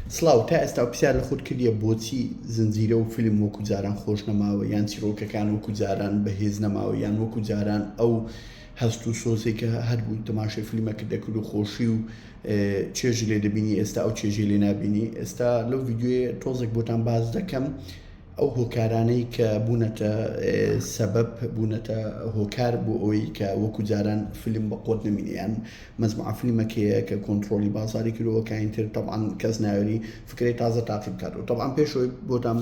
سڵاو تا ئێستا پرسیار لە خۆت کردیە بۆچی زنجیرە و فیلم وەکو جاران خۆش نەماوە یان چیرۆکەکان وەکو جاران بەهێز نەماوە یان وەکو جاران ئەو هەست و سۆزێک کە هەبوو تەماشای فیلمەکە دەکرد و خۆشی و چێژی لێ دەبینی ئێستا ئەو چێژی لێ نابینی ئێستا لەو ڤیدیۆیە تۆزێک بۆتان باس دەکەم ئەو هۆکارانەی کە بوونەتە سەبەب بوونەتە هۆکار بۆ ئەوەی کە وەکو جاران فیلم بە قوت نەمینێ یان مەجموعە فیلمەکەیە کە کۆنترۆڵی بازاری کردووە کاین تر تەبعەن کەس ناوێری فکرەی تازە تاقی بکاتەوە تەبعەن پێشەوەی بۆتان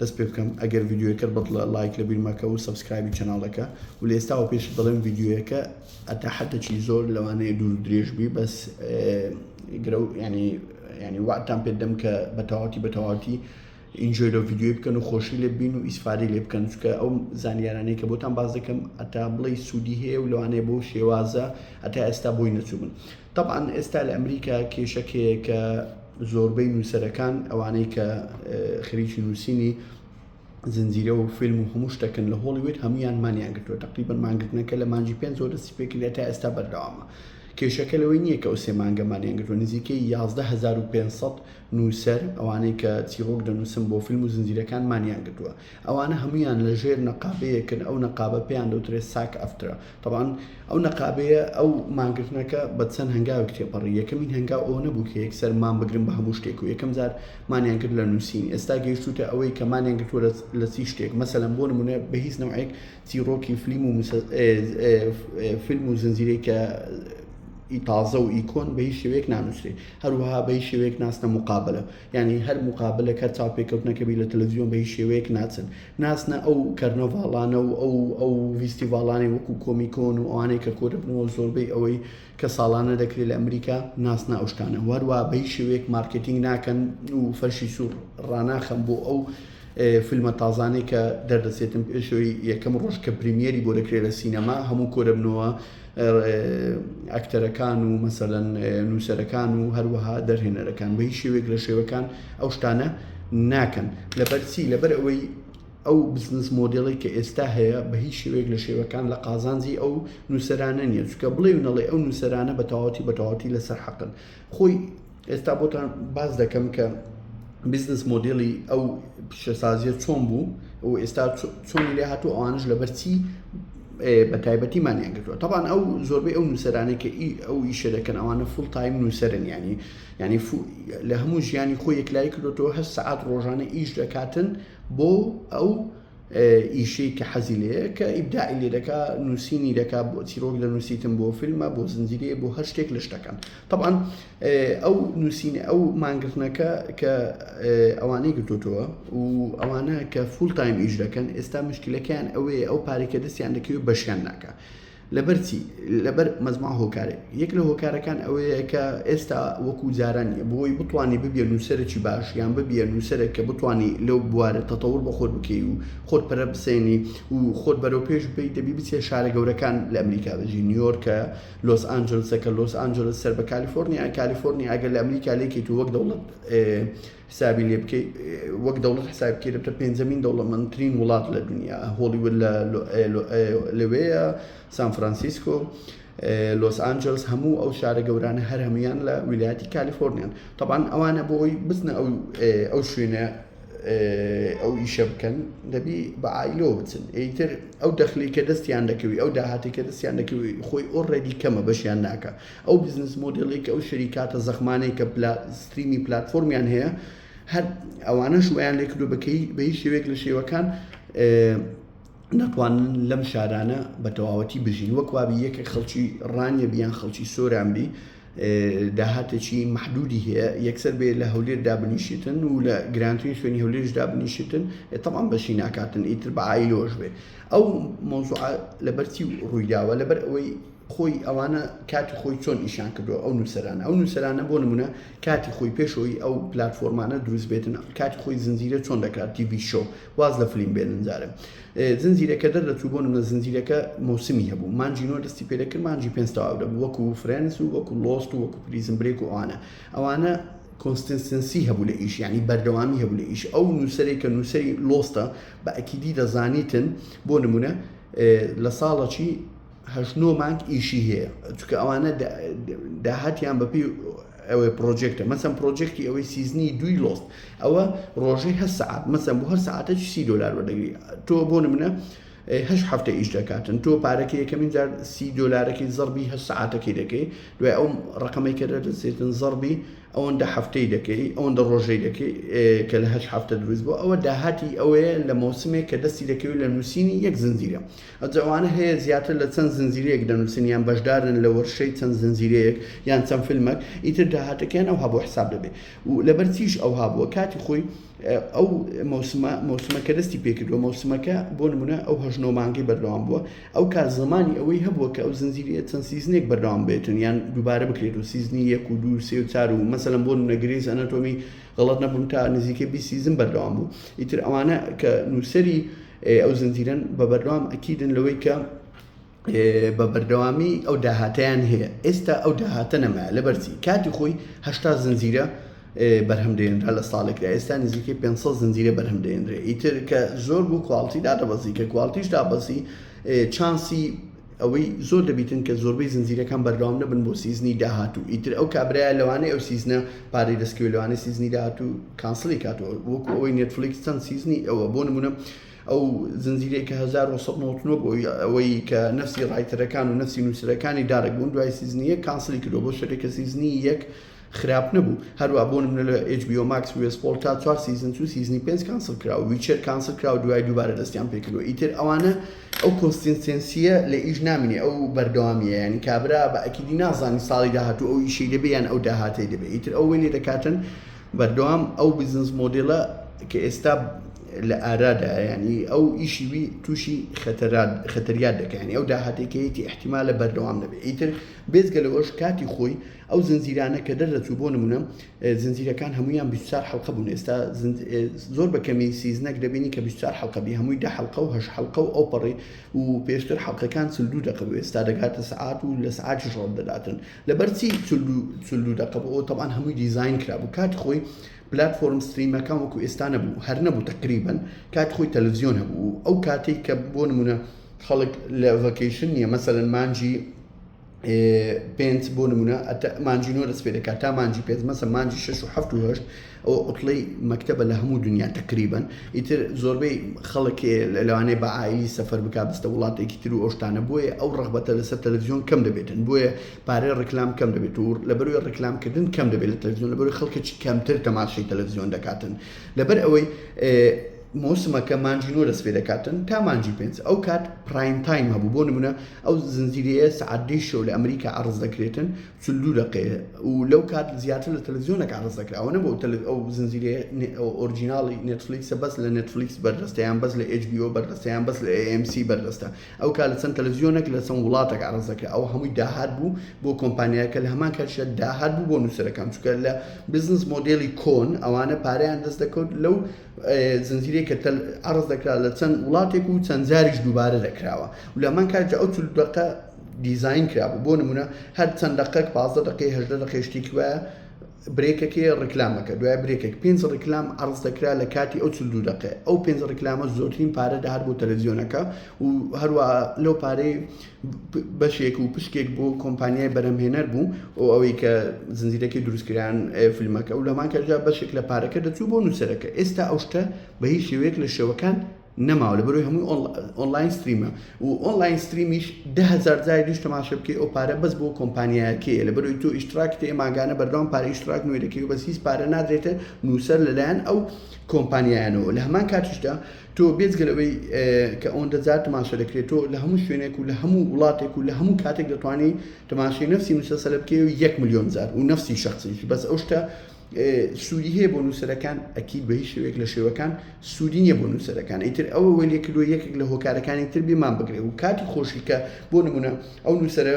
دەست پێ بکەم ئەگەر ڤیدیۆیەکەت بەدڵە لایک لە بیر مەکە و subscribe ی channel ەکە و لە ئێستاوە پێشت دەڵێم ڤیدیۆیەکە ئەتا حەدەکی زۆر لەوانەیە دوور درێژ بی بەس گرەو ینی ینی وعدتان پێ دەم کە بە تەواوەتی بە تەواوەتی enjoy لەو ڤیدیۆی بکەن و خۆشی لێ بین و ئیسفادەی لێ بکەن چونکە ئەو زانیارانەی کە بۆتان باس دەکەم ئەتا بڵێ سوودی هەیە و لەوانەیە بۆ شێوازە ئەتا ئێستا بۆی نەچووبن طبعا ئێستا لە ئەمریکا کێشەکەیە کە زۆربەی نووسەرەکان ئەوانەی کە خەریکی نووسینی زنجیرە و فیلم و هەموو شتەکەن لە هۆڵیوود هەمویان مانیان گرتووە تقریبا مانگرتنەکە لە مانگی پێنج دەستی پێکرد تا ئێستا بەردەوامە کێشەکە لەوەی نییە کە ئەو سێ مانگە مانیان گرتووە نزیکەی 11500 نووسەر، ئەوانەی کە چیڕۆک دەنووسن بۆ فیلم و زنجیرەکان مانیان گرتووە. ئەوانە هەموویان لە ژێر نەقابەیەکن، ئەو نەقابە پێیان دەوترێت ساک ئەفترا. تەبعەن ئەو نەقابەیە، ئەو مانگرتنەکە بە چەند هەنگاوێک تێپەڕی. یەکەمین هەنگاو ئەوە نەبوو کە یەکسەر مان بگرن بە هەموو شتێک و یەکەم جار مانیان گرت لە نووسین. ئێستا گەیشتووتە ئەوەی کە مانیان گرتووە لە چی شتێک. مەسەلەن بۆ نموونە بە هیچ نەوعێک چیڕۆکی فلیم و فیلم و زنجیرەی کە ئی تازە و ئی کۆن بە هیچ شێوەیەک نانووسرێ. هەروەها بە هیچ شێوەیەک ناچنە موقابەلە یانی هەر موقابەلەک هەر چاوپێکەوتنەکە بی لە تەلەڤزیۆن بە هیچ شێوەیەک ناچن ناچنە ئەو کەرنەڤاڵانە و ئەو ئەو ڤیستیڤاڵانەی وەکو کۆمیکۆن و ئەوانەی کە کۆدەبنەوە زۆربەی ئەوەی کە ساڵانە دەکرێت لە ئەمریکا ناچنە ئەو شتانە و هەروەها بە هیچ شێوەیەک مارکێتینگ ناکەن و فەرشی سوور ڕاناخەن بۆ ئەو فیلمە تازانەی کە دەردەچێتن پێشەوەی یەکەم ڕۆژ کە premiere ی بۆ دەکرێت لە سینەما هەموو کۆدەبنەوە ئەکتەرەکان و مەسەلەن نووسەرەکان و هەروەها دەرهێنەرەکان بە هیچ شێوەیەک لە شێوەکان ئەو شتانە ناکەن لەبەر چی لەبەر ئەوەی ئەو business model ی کە ئێستا هەیە بە هیچ شێوەیەک لە شێوەکان لە قازانجی ئەو نووسەرانە نییە چونکە بڵێ و نەڵێ ئەو نووسەرانە بە تەواوەتی بە تەواوەتی لەسەر حەقن خۆی ئێستا بۆتان باس دەکەم کە business model ی ئەو پیشەسازیە چۆن بوو و ئێستا چۆنی لێ هاتوو ئەوانش لەبەر چی بە تایبەتی مانیان گرتووە تەبان ئەو زۆربەی ئەو نووسەرانەی کە ئەو ئیشە دەکەن ئەوانە full time نووسەرن ینی ینی لە هەموو ژیانی خۆی یەکلایی کردوەوە هەر سەعات ڕۆژانە ئیش دەکاتن بۆ ئەو ئیشەی کە حەزی لێیە کە ئیبداعی لێ دەکا نووسینی دەکا بۆ چیرۆک دەنووسیتن بۆ فیلمە بۆ زنجیرەیە بۆ هەر شتێک لە شتەکان تەبعەن ئەو نووسینە ئەو مانگرتنەکە کە ئەوانەی گرتوتەوە و ئەوانە کە full time ئیش دەکەن ئێستا مشکلەکەیان ئەوەیە ئەو پارێکە دەستیان دەکەوێت بەشیان ناکە لەبەر چی؟ لەبەر مەجموعە هۆکارێک. یەک لە هۆکارەکان ئەوەیە کە ئێستا وەکو جاران نییە. بۆی بتوانی ببیە نووسەرێکی باش یان ببیە نووسەرێک کە بتوانی لەو بوارە تەتەور بە خۆت بکەی و خۆت پەرە بسێنی و خۆت بەرەو پێش ببەی دەبی بچیە شارە گەورەکان لە ئەمریکا بژی نیویۆرکە لۆس ئانجلسە کە لۆس ئانجلس سەر بە کالیفۆرنیا کالیفۆرنیا ئەگەر لە ئەمریکا لێکەیت و وەک دەوڵەت حسابی لێ بکەی وەک دەوڵەت حساب بکەی دەبتە پێنجەمین دەوڵەمەندترین وڵات لە دنیا هۆڵیوود لە لەوێیە سان فرانسیسکۆ لۆس ئانجلس هەموو ئەو شارە گەورانە هەر هەمویان لە ویلایەتی کالیفۆرنیان طبعا ئەوانە بۆی بچنە ئەو ئەو شوێنە ئەو ئیشە بکەن دەبی بە عایلەوە بچن ئیتر ئەو دەخلی کە دەستیان دەکەوی ئەو داهاتی کە دەستیان دەکەوی خۆی already کەمە بەشیان ناکە ئەو business model ی کە ئەو شەریکاتە زەخمانەی کە پلا stream ی پلاتفۆرمیان هەیە هەر ئەوانەش ویان لێ کردو بەکەی بە هیچ شێوەیەک لە شێوەکان نەتوانن لەم شارانە بە تەواوەتی بژین وەک وابی یەکێک خەڵکی ڕانیە بیان خەڵکی سۆران بی داهاتێکی محدودی هەیە یەکسەر بێ لە هەولێر دابنیشتن و لە گرانترین شوێنی هەولێرش دابنیشتن تەمان بەشی ناکاتن ئیتر بە عایلۆش بێ ئەو مۆزوع لەبەرچی ڕوویداوە لەبەر ئەوەی خۆی ئەوانە کاتی خۆی چۆن ئیشیان کردووە ئەو نووسەرانە ئەو نووسەرانە بۆ نمونە کاتی خۆی پێشەوەی ئەو پلاتفۆرمانە دروست بێتن کاتی خۆی زنجیرە چۆن دەکرا TV show واز لە فلیم بێنن جارێ زنجیرەکە دەردەچوو بۆ نمونە زنجیرەکە مۆسمی هەبوو مانجی نۆ دەستی پێ دەکرد مانجی پێنج تەواو دەبوو وەکو Friends و وەکو Lost و وەکو Prison Break و ئەوانە ئەوانە consistency هەبوو لە ئیش یعنی بەردەوامی هەبوو لە ئیش ئەو نووسەرێک کە نووسەری Lost ە بە ئەکیدی دەزانیتن بۆ نمونە لە ساڵەکی هەشت نۆ مانگ ئیشی هەیە چونکە ئەوانە داهاتیان بەپی ئەوەی project ە مەسەن project ی ئەوەی season ی دووی Lost ئەوە ڕۆژەی هەر سەعات مەسەن بۆ هەر سەعاتێکی 30 دلار وەردەگری تۆ بۆ نمونە هەشت هەفتە ئیش دەکاتن تۆ پارەکە یەکەمین جار 30 دلارەکەی زەربی هەر سەعاتەکەی دەکەی دوای ئەو ڕقەمەی کە دەدەستێتن زەربی ئەوەندە هەفتەی دەکەی ئەوەندە ڕۆژەی دەکەی کە لە هەشت هەفتە دروست بوو ئەوە داهاتی ئەوەیە لە مۆسمێک کە دەستی دەکەوێت لە نووسینی یەک زنجیرە ئەجا ئەوانە هەیە زیاتر لە چەند زنجیرەیەک دەنووسن یان بەشدارن لە وەرشەی چەند زنجیرەیەک یان چەند فیلمەک ئیتر داهاتەکەیان ئەوها بۆ حساب دەبێ و لەبەر چیش ئەوها بووە کاتی خۆی ئەو مەوسمە مەوسمەکە دەستی پێکردووە مەوسمەکە بۆ نمونە ئەو هەشت نۆ مانگەی بەردەوام بووە ئەو کات زمانی ئەوەی هەبووە کە ئەو زنجیرەیە چەند season ێک بەردەوام بێتن یان دووبارە بکرێت و season ی یەک و دوو سێ و چار و مەسەلەن بۆ نمونە Grey's Anatomy غەڵەت نەبووم تا نزیکەی 20 season بەردەوام بوو ئیتر ئەوانە کە نووسەری ئەو زنجیرەن بە بەردەوام ئەکیدن لەوەی کە بە بەردەوامی ئەو داهاتیان هەیە ئێستا ئەو داهاتە نەمایە لەبەرچی کاتی خۆی هەشتا زنجیرە بەرهەم دێنرا لە ساڵێکدا ئێستا نزیکەی 500 زنجیرە بەرهەم دێنرێ ئیتر کە زۆر بوو quality دادەبەزی کە quality ش دابەزی chance ی ئەوەی زۆر دەبیتن کە زۆربەی زنجیرەکان بەردەوام نەبن بۆ season ی داهاتوو ئیتر ئەو کابرایە لەوانەیە ئەو season ە پارەی دەستکەوێت لەوانەیە season ی داهاتوو cancel ی کاتەوە وەکو ئەوەی نێتفلیکس چەند season ی ئەوە بۆ نمونە ئەو زنجیرەی کە 1999 بۆ ئەوەی کە نفسی writer ەکان و نفسی نووسەرەکانی Dark بوون دوای season ی یەک cancel ی کردەوە بۆ شەرێک کە season ی یەک خراپ نەبوو هەروە بۆ نمونە لە HBO Max Westworld تا چوار season چوو season ی پێنج cancel کرا و Witcher cancel کرا و دوای دووبارە دەستیان پێکردووە ئیتر ئەوانە ئەو consistency یە لە ئیش نامینێ ئەو بەردەوامیە ینی کابرا بە ئەکیدی نازانی ساڵی داهاتوو ئەو ئیشەی دەبێ یان ئەو داهاتەی دەبێ ئیتر ئەو وەی لێ دەکاتن بەردەوام ئەو business model ە کە ئێستا لە ئارادا ینی ئەو ئیشی وی تووشی خەتەرات خەتەریات دەکەنی ئەو داهاتێکەیەتی احتیمالە بەردەوام نەبێ ئیتر بێجگە لەوەش کاتی خۆی ئەو زنجیرانە کە دەردەچوو بۆ نمونە زنجیرەکان هەمویان 24 حڵقە بوون ئێستا زۆر بە کەمی season ێک دەبینی کە 24 حڵقە بی هەمووی دە حڵقە و هەش حڵقە و ئەو پەڕی و پێشتر حڵقەکان 42 دقە بوو ئێستا دەگاتە سعات و لە سعاتیش ڕەت دەداتن لەبەر چی 42 دقە بوو ئەو تەبان هەمووی دیزاین کرابوو کاتی خۆی پلاتفۆرم stream ەکان وەکو ئێستا نەبوو هەر نەبوو تقریبا کات خۆی تەلەڤزیۆن هەبوو ئەو کاتێک کە بۆ نمونە خەڵک لە vacation نییە مەسەلەن مانجی پێنج بۆ نمونە مانجی نۆ دەست پێ دەکات تا مانجی پێنج مەسە مانجی شش و هەفت و هەشت ئەو عوتڵەی مەکتەبە لە هەموو دنیا تقریبا ئیتر زۆربەی خەڵک لەوانەیە بە عائیلی سەفەر بک بستە وڵاتێکی تر و ئەو شتانە بۆیە ئەو ڕغبەتە لەسەر تەلەڤزیۆن کەم دەبێتن بۆیە پارەی ڕیکلام کەم دەبێت و لەبەروی ڕیکلامکردن کەم دەبێت لە تەلەڤزیۆن لەبەروی خەڵکێکی کەمتر تەماشای تەلەڤزیۆن دەکاتن لەبەر ئەوەی مۆسمەکە مانجی نۆ دەست پێ دەکاتن تا مانجی پێنج ئەو کات prime time هەبوو بۆ نمونە ئەو زنجیرەیە سەعات دەی شەو لە ئەمریکا عەرز دەکرێتن 42 دەقەیە و لەو کات زیاتر لە تەلەڤزیۆنەکە عەرز دەکرا ئەوە نەبوو ئەو زنجیرەیە original ی نێتفلیکسە بەس لە نێتفلیکس بەردەستە یان بەس لە HBO بەردەستە یان بەس لە AMC بەردەستە ئەو کات لە چەند تەلەڤزیۆنێک لە چەند وڵاتێک عەرز دەکرا ئەو هەمووی داهات بوو بۆ کۆمپانیاکە لە هەمان کاتیشدا داهات بوو بۆ نووسەرەکان چونکە لە business model ی کۆن ئەوانە پارەیان دەست دەکەوت لەو زنجیرەی کە تەل عەرز دەکرا لە چەند وڵاتێک و چەند جاریش دووبارە دەکراوە و لە هەمان کاتیشدا ئەو 42 دەقە دیزاین کرابوو بۆ نمونە هەر چەند دەقەک 15 دقەی 18 دقەی شتێکی وایە break ەکەی ڕیکلامەکە دوای break ێک پێنج ڕیکلام عەرز دەکرا لە کاتی ئەو 42 دقەیە ئەو پێنج ڕیکلامە زۆرترین پارە دەهات بۆ تەلەڤزیۆنەکە و هەروە لەو پارەی بەشێک و پشکێک بۆ کۆمپانیای بەرهەمهێنەر بوو و ئەوەی کە زنجیرەکەی دروستکران فیلمەکە و لەمان کاتدا بەشێک لە پارەکە دەچوو بۆ نووسەرەکە ئێستا ئەو شتە بە هیچ شێوەیەک لە شێوەکان نەماوە لەبەرەوەی هەمووی online stream ە و online stream یش 10هزار جاری تەماشا بکەی ئەو پارە بەس بۆ کۆمپانیایەکەیە لەبەرەوەی تۆ ئیشتراک تێ ماگانە بەردەوام پارە ئیشتراک نوێ دەکەی و بەس هیچ پارە نادرێتە نووسەر لەلایەن ئەو کۆمپانیایانەوە لە هەمان کاتیشدا تۆ بێجگە لەوەی کە ئەوەندە جار تەماشا دەکرێت تۆ لە هەموو شوێنێک و لە هەموو وڵاتێک و لە هەموو کاتێک دەتوانی تەماشای نەفسی مسەسەلە بکەی و یەک ملیۆن جار و نەفسی شخصیش بەس ئەو شتە سوودی هەیە بۆ نووسەرەکان ئەکید بە هیچ شێوەیەک لە شێوەکان سوودی نییە بۆ نووسەرەکان ئیتر ئەوە وەی لێ کردووە یەکێک لە هۆکارەکانی تر بێمان بگرێ و کاتی خۆشی کە بۆ نمونە ئەو نووسەرە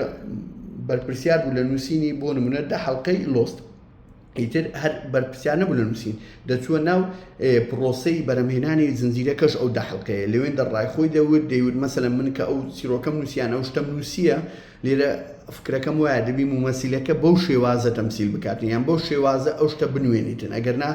بەرپرسیار بوو لە نووسینی بۆ نمونە دە حەڵقەی Lost ئیتر هەر بەرپرسیار نەبوو لە نووسین دەچووە ناو پرۆسەی بەرەمهێنانی زنجیرەکەش ئەو دە حەڵقەیە لەوێندە ڕای خۆی دەوت دەیوت مەسەلەن من کە ئەو چیرۆکەم نووسیان ئەو شتەم نووسیە لێرە فکرەکەم وایە دەبی مومەسیلەکە بەو شێوازە تەمسیل بکات یان بەو شێوازە ئەو شتە بنوێنیتن ئەگەر نا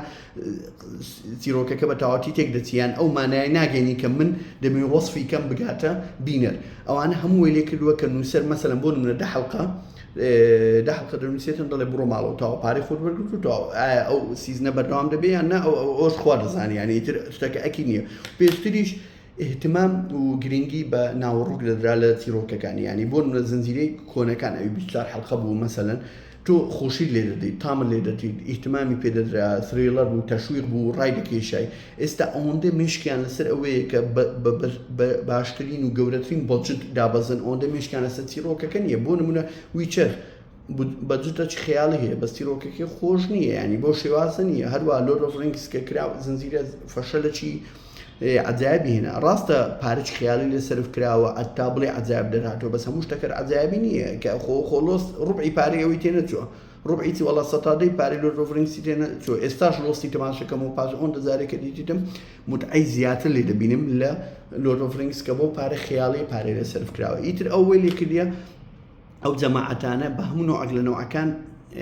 چیرۆکەکە بە تەواوەتی تێک دەچیان ئەو مانای ناگەینی کە من دەمەوێت وەصفی کەم بگاتە بینەر ئەوانە هەموو وەی لێ کردووە کە نووسەر مەسەلەن بۆ نمونە دە حەڵقە. دە حەڵقە دەنووسێتن دەڵێ بڕۆ ماڵەوە تاوە پارەی خۆت وەرگرت و تاوە ئایا ئەو season ە بەردەوام دەبێ یان نا ئەو ئەوش خوا دەزانێ یانی ئیتر شتەکە ئەکی نییە پێشتریش ئیهتمام و گرنگی بە ناوەڕۆک دەدرا لە چیرۆکەکان یانی بۆ نمونە زنجیرەی کۆنەکان ئەوی 24 حەڵقە بوو مەسەلەن تۆ خۆشیت لێ دەدەیت تامت لێ دەدیت ئیهتمامی پێ دەدرا thriller بوو تەشویق بوو ڕای دەکێشای ئێستا ئەوەندە مێشکیان لەسەر ئەوەیە کە بە باشترین و گەورەترین budget دابەزن ئەوەندە مێشکیان لەسەر چیرۆکەکە نییە بۆ نمونە Witcher budget ە چ خەیاڵی هەیە بەس چیرۆکەکەی خۆش نییە ینی بۆ شێوازە نییە هەروە Lord of Rings کە کرا زنجیرە فەشەلەکی عەجایبی هێنا ڕاستە پارەی خەیاڵی لێ سەرف کراوە ئەتا بڵێ عەجایب دەرهاتووە بەس هەموو شتەکەر عەجایبی نییە کە خۆ خۆ Lost ڕوبعی پارەی ئەوەی تێ نەچووە ڕوبعی چی وەڵا سەتادەی پارەی Lord of Rings ی تێ نەچووە ئێستاش Lost ی تەماشەکەم و پاش ئەوەندە جارێک کە دیتیتم متعەی زیاتر لێ دەبینم لە Lord of Rings کە بۆ پارە خەیاڵی پارەی لێ سەرف کراوە ئیتر ئەو وەی لێ کردیە ئەو جەماعەتانە بە هەموو نەوعەک لە نەوعەکان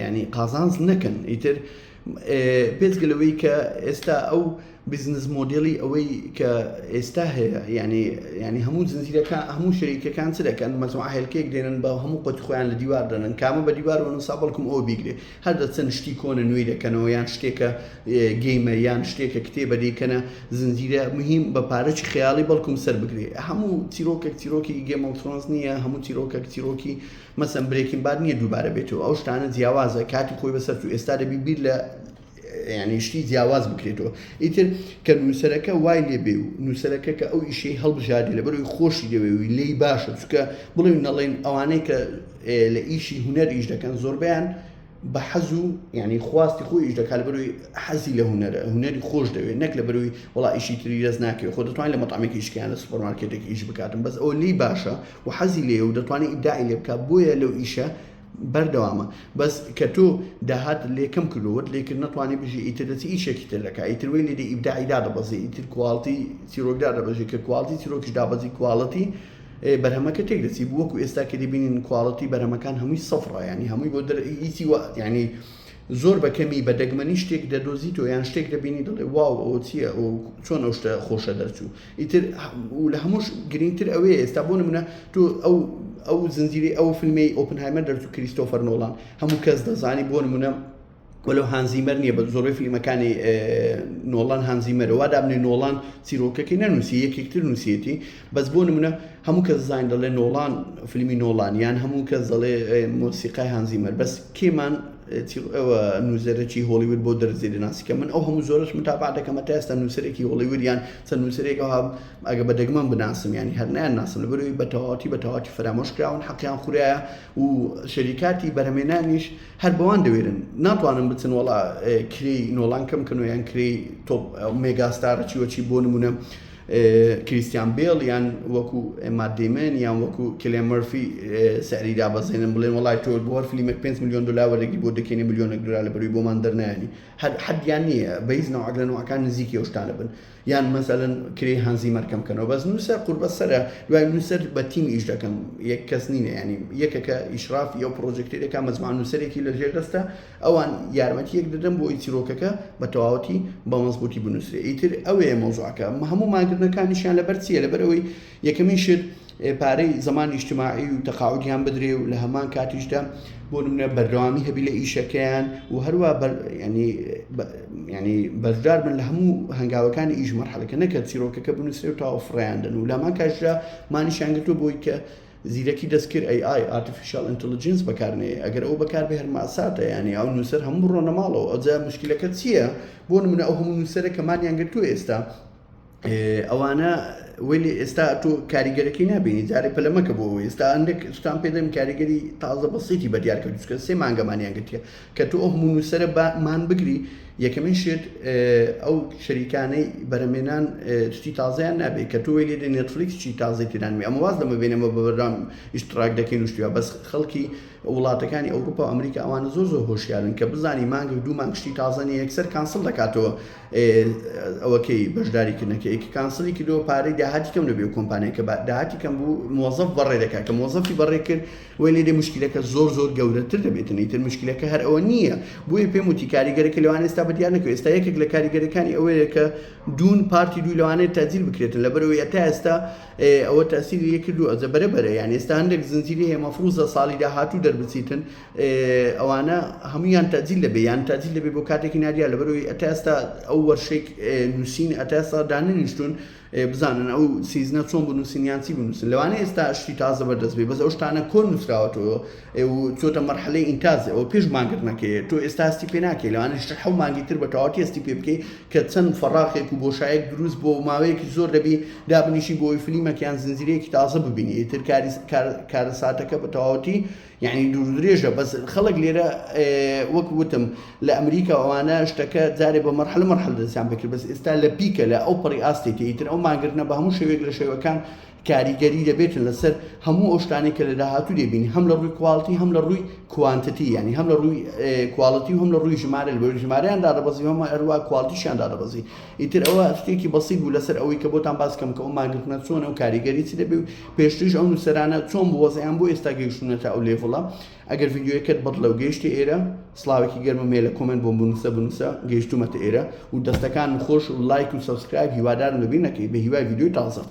ینی قازانج نەکەن ئیتر بێجگە لەوەی کە ئێستا ئەو business model ی ئەوەی کە ئێستا هەیە ینی ینی هەموو زنجیرەکە هەموو شەریکەکان چ دەکەن مەجموعە هێلکەیەک دێنن بە هەموو قوتی خۆیان لە دیوار دەنن کامە بە دیوار وەنووسا بەڵکم ئەوە بیگرێ هەر دەچن شتی کۆنە نوێی دەکەنەوە یان شتێکە game ە یان شتێکە کتێبە دەیکەنە زنجیرە مهم بە پارەی خەیاڵی بەڵکم سەر بگرێ هەموو چیرۆکێک چیرۆکی Game of Thrones نییە هەموو چیرۆکێک چیرۆکی مەسەن Breaking Bad نییە دووبارە بێتەوە ئەو شتانە جیاوازە کاتی خۆی بەسەر چوو ئێستا دەبی بیر لە ینی شتی جیاواز بکرێتەوە ئیتر کە نووسەرەکە وای لێ بێ و نووسەرەکە کە ئەو ئیشەی هەڵبژاردی لەبەرەوەی خۆشی دەوێ و لێی باشە چونکە بڵێن نەڵێن ئەوانەی کە لە ئیشی هونەر ئیش دەکەن زۆربیان بە حەز و یعنی خواستی خۆی ئیش دەکات لەبەرەوەی حەزی لە هونەرە هونەری خۆش دەوێت نەک لەبەرەوەی وڵا ئیشی تری دەست ناکەوێت خۆ دەتوانێت لە مەتعەمێکی ئیشکیان لە سوپەرمارکێتێک ئیش بکاتن بەس ئەوە لێی باشە و حەزی لێیە و دەتوانێت ئیبداعی لێ بکات بۆیە لەو ئیشە بەردەوامە بەس کە تۆ داهات لێ کەم کردووە لێ کرد نەتوانێت بژی ئیتر دەچی ئیشێکی تر دەکات ئیتر وەی لێ ئیبداعی دادەبەزی ئیتر quality چیرۆک دادەبەزی کە quality چیرۆکیش دابەزی quality بەرهەمەکە تێک دەچی وەکو ئێستا کە دەبینین quality بەرهەمەکان هەمووی سفرە ینی هەمووی بۆ دەر هیچی وە ینی زۆر بە کەمی بە دەگمەنی شتێک دەدۆزیتەوە یان شتێک دەبینی دەڵێ واو ئەوە چییە ئەو چۆن ئەو شتە خۆشە دەرچوو ئیتر و لە هەمووش گرنگتر ئەوەیە ئێستا بۆ نمونە تۆ ئەو ئەو زنجیرەی ئەو فیلمەی ئۆپنهایمەر دەرچوو کریستۆفەر نۆڵان هەموو کەس دەزانی بۆ نمونە وەلو هانزیمەر نییە بە زۆربەی فیلمەکانی نۆڵان هانزیمەرە وا دابنێ نۆڵان چیرۆکەکەی نەنووسی یەکێکتر نووسیەتی بەس بۆ نمونە هەموو کەس زین دەڵێ نۆڵان فیلمی نۆڵان یان هەموو کەس دەڵێ مۆسیقای هانزیمەر بەس کێمان ئەوە نووسەرێکی هۆڵیوود بۆ دەرزی دەناسی کە من ئەو هەموو زۆرش متابع دەکەمە تا ئێستا نووسەرێکی هۆڵیوود یان چەند نووسەرێکەوە ئەگە بە دەگمەن بناسم ینی هەر نیان ناسم لەبەرەوەی بە تەواوەتی بە تەواوەتی فەرامۆش کراون حەقیان خورایە و شەریکاتی بەرهەمێنانیش هەر بەوان دەوێرن ناتوانن بچن وەڵا کرێی نۆڵان کەم کەن و یان کرێی top megastar ە چی وەچی بۆ نمونە کریستیان بێڵ یان وەکو مات دەیمن یان وەکو کیلیان مەرفی سعری دابەزێنن بڵێن وەڵای تۆ بۆ هەر فلیمێک 5 میلیۆن دلار وەرەگری بۆ دەکەینە ملیۆنێک دلار لە بەروی بۆمان دەرنایانی هەر حەدیان نییە بە هیچ نەوعەک لە نەوعەکان نزیکی ئەو شتانە بن یان مەسەلەن کرێی هانزیمەر کەم کەنەوە بەس نووسەر قوربە سەرە دوای نووسەر بە تیم ئیش دەکەم یەک کەس نینە ینی یەکەکە ئیشرافی ئەو پرۆژێکتی دەکا مەجموعە نووسەرێکی لە ژێر دەستە ئەوان یارمەتی یەک دەدەن بۆ ئەوی چیرۆکەکە بە تەواوەتی بە مەزبووتی بنووسرێ ئیتر ئەوەیە مەوزوعەکە هەموو مانگرتنەکانیشیان لەبەر چییە لەبەر ئەوەی یەکەمین شت پارەی زەمان ئیجتماعی و تەقاعودیان بدرێ و لە هەمان کاتیشدا بۆ نمونە بەردەوامی هەبی لە ئیشەکەیان و هەروە ینی بەشدار بن لە هەموو هەنگاوەکانی ئیش مەرحەلەکە نەکە چیرۆکەکە بنووسێ و تاوە فڕیاندن و لامان کاشدا مانیشیان گرتووە بۆی کە زیرەکی دەستکرد AI Artificial Intelligence بەکارنێ ئەگەر ئەو بەکار بێ هەر ماساتە یانی ئەو نووسەر هەموو بڕۆنە ماڵەوە ئەوجا مشکلەکە چییە بۆ نمونە ئەو هەموو نووسەرە کە مانیان گرتووە ئێستا ئەوانە وەلی ئێستا تۆ کاریگەرەکەی نبینی جارێ پەلە مەکە بۆ ئەوەی ئێستا هەندێک شتان پێ دەم کاریگەری تازە بەسیتی بە دیار کرد چونکە سێ مانگەمانیان گرتیە کە تۆ ئەو هەموو نووسەرە بە مان بگری یەکەمین شت ئەو شەریکانەی بەرەمێنان شتی تازەیان نابێت کە تۆ وەی لێ دێ نێتفلیکس چی تازەی تێدانمی ئەمە واز لەمە بێنەمە بە بەردەوام ئیشتراک دەکەین و شتیوا بەس خەڵکی وڵاتەکانی ئەوروپا و ئەمریکا ئەوانە زۆر زۆر هۆشیارن کە بزانی مانگێک دوو مانگ شتی تازە نیە یەکسەر cancel دەکاتەوە ئەوەکەی بەشداری کردنەکەی کە cancel ی کردەوە پارەی داهاتی کەم دەبێ کۆمپانیای کە داهاتی کەم بوو مۆزەف بەڕێ دەکات کە مۆزەفی بەڕێ کرد وەی لێ دێ مشکلەکە زۆر زۆر گەورەتر دەبێتن ئیتر مشکلەکە هەر ئەوە نییە بۆیە پێم وتی کاریگەرەکە لەوانە ئێستا بە دیار نەکەوێت ئێستا یەکێک لە کاریگەرەکانی ئەوەیە کە Dune part ی دووی لەوانەیە تەجیل بکرێتن لەبەرەوەی تا ئێستا ئەوە تەسیری لێ کردو ئەجە بەرە بەرە یان ئێستا هەندێک زنجیری هەیە مەفروزە ساڵی داهاتوو دەر. دەربچیتن ئەوانە هەمویان تەجیل دەبێ یان تەجیل دەبێ بۆ کاتێکی نادیار لەبەرەوەی ئەتا ئێستا ئەو وەرشەی نووسین ئەتا ئێستا دانەنیشتون بزانن ئەو season ە چۆن بنووسین یان چی بنووسن لەوانەیە ئێستا شتی تازە بەردەست بێ بەس ئەو شتانە کۆن نووسراوەتەوە و چۆتە مەرحەلەی ئینتاز ئەوە پێش مانگرتنەکەیە تۆ ئێستا هەستی پێ ناکەی لەوانەیە شتە حەو مانگی تر بە تەواوەتی هەستی پێ بکەی کە چەند فەراخێک و بۆشایەک دروست بۆ ماوەیەکی زۆر دەبی دابنیشی بۆ ئەوەی فلیمەک یان زنجیرەیەکی تازە ببینی ئیتر کاری کارەساتەکە بە تەواوەتی یعنی دوور درێژە بەس خەڵک لێرە وەک وتم لە ئەمریکا ئەوانە شتەکە جارێ بە مەرحەلە مەرحەلە دەستیان پێکرد بەس ئێستا لە peak ە لە ئەو پەڕی ئاستێتی ئیتر ئەو مانگرتنە بە هەموو شێوەیەک لە شێوەکان کاریگەری دەبێتن لەسەر هەموو ئەو شتانەی کە لە داهاتوو دەبینی هەم لە ڕووی quality هەم لە ڕووی quantity یعنی هەم لە ڕووی quality و هەم لە ڕووی ژمارە لە ژمارەیان دادەبەزی هەم هەروە quality شیان دادەبەزی ئیتر ئەوە شتێکی بەسیط بوو لەسەر ئەوەی کە بۆتان باس کەم کە ئەو مانگرتنە چۆنە و کاریگەری چی دەبێ و پێشتریش ئەو نووسەرانە چۆن بۆ وەزعیان بۆ ئێستا گەیشتوونەتە ئەو level ە. ئەگەر ڤیدیۆیەکەت بەدڵە و گەیشتە ئێرە سڵاوێکی گەرمم هەیە لە comment بۆم بنووسە بنووسە گەیشتوومەتە ئێرە و دەستەکانت خۆش و لایک و subscribe هیوادارم لەبیر نەکەی بە هیوای ڤیدیۆی تازە.